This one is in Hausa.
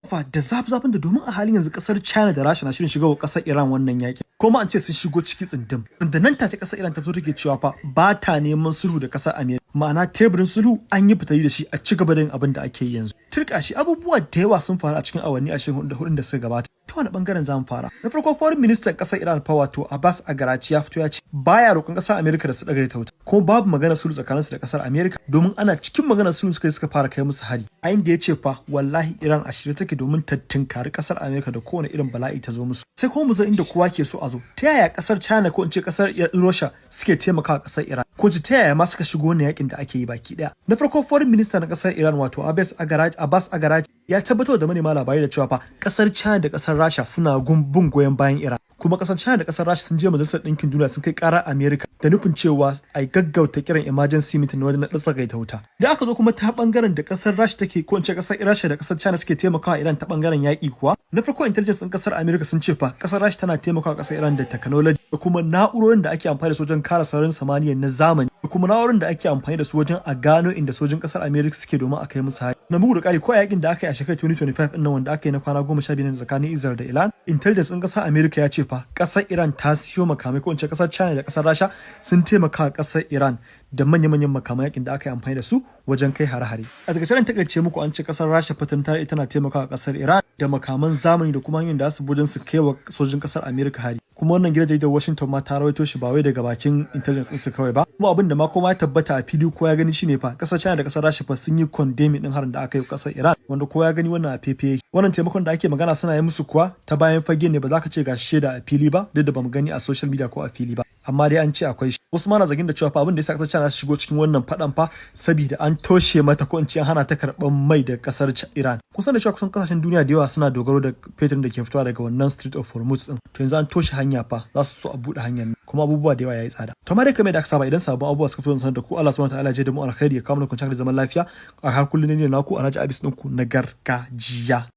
Fa da zafi zafin da domin a halin yanzu kasar China da Rasha na shirin shiga kasar Iran wannan yakin. Kuma an ce sun shigo ciki tsindim. Da nan take kasar Iran ta fito take cewa fa ba ta neman sulhu da kasar America. Ma'ana, teburin sulhu an yi fitari da shi, a ci gaba da yin abin da ake yi yanzu. Turka shi, abubuwa da yawa sun faru a cikin awanni 24 da suka gabata. Ta wani bangaren zamu fara? Na farko, foreign minister kasar Iran fa, wato Abbas Araghchi, ya fito ya ce baya roƙon kasar America da su daga ta wuta. Kuma babu magana sulhu tsakaninsu da kasar America, domin ana cikin magana sulhu suka fara kai musu hari. A inda ya ce fa wallahi Iran a shirye take domin ta tunkari kasar America da kowane irin bala'i ta zo musu. Sai kuma mu zo inda kowa ke so a zo. Ta yaya kasar China, ko in ce kasar Russia, suke taimakawa kasar Iran? Ko ta yaya ma suka shigo wannan yakin da ake yi baki daya? Na farko, foreign minister na kasar Iran, wato Abbas Araghchi, ya tabbatar da manema labarai da cewa fa kasar China da kasar Rasha suna gumbun goyon bayan Iran. Kuma kasar China da kasar Rasha sun je Majalisar Ɗinkin Duniya sun kai ƙarar America da nufin cewa a gaggauta kiran emergency meeting wajen na tsagaita wuta. Da aka zo kuma ta bangaren da kasar Rasha take, ko in ce kasar Rasha da kasar China suke taimakawa Iran ta bangaren yaƙi kuwa, na farko, intelligence ɗin kasar America sun ce fa kasar Rasha tana taimakawa kasar Iran da technology da kuma na'urorin da ake amfani da su wajen kare sararin samaniya na zamani, da kuma na'urorin da ake amfani da su wajen a gano inda sojin kasar America suke domin a kai musu hari. Na bugu da ƙari, ko a yakin da aka yi a shekarar 2025 ɗin nan, wanda aka yi na kwana 15 tsakanin Israel da Iran, intelligence ɗin kasar America ya ce fa kasar Iran ta siyo makamai, ko in ce kasar China da kasar Rasha sun taimaka kasar Iran da manya-manyan makaman yakin da aka yi amfani da su wajen kai hare-hare. A daga can takaice muku, an ce kasar Rasha fatan ta tana taimakawa kasar Iran da makaman zamani da kuma hanyoyin da su wajen su kai wa sojin kasar America hari. Kuma wannan gidan jaridar Washington ma ta rawaito shi, ba wai daga bakin intelligence ɗinsu kawai ba. Kuma abin da ma kuma ya tabbata a fili kowa ya gani shine fa kasar China da kasar Rasha fa sun yi condemning din harin da aka yi kasar Iran, wanda kowa ya gani wannan a fefe. Wannan taimakon da ake magana suna yi musu kuwa ta bayan fage ne, ba za ka ce ga shaida a fili ba, duk da bamu gani a social media ko a fili ba. Amma dai an ce akwai shi. Wasu ma na zargin da cewa fa abin da yasa kasar China su shigo cikin wannan fadan fa saboda an toshe mata, ko in ce an hana ta karban mai da kasar Iran. Kun san da cewa kusan kasashen duniya da yawa suna dogaro da fetur da ke fitowa daga wannan Strait of Hormuz din. To yanzu an toshe hanya fa, za su so a buɗe hanyar, kuma abubuwa da yawa yayi tsada. To amma dai kamar da aka saba, idan sabon abubuwa suka fito, sanar da ku. Allah subhanahu wa ta'ala ya da mu alkhairi, ya kawo mana kwanciyar zaman lafiya. A har kullun ne naku, Alhaji Abis ɗinku na gargajiya.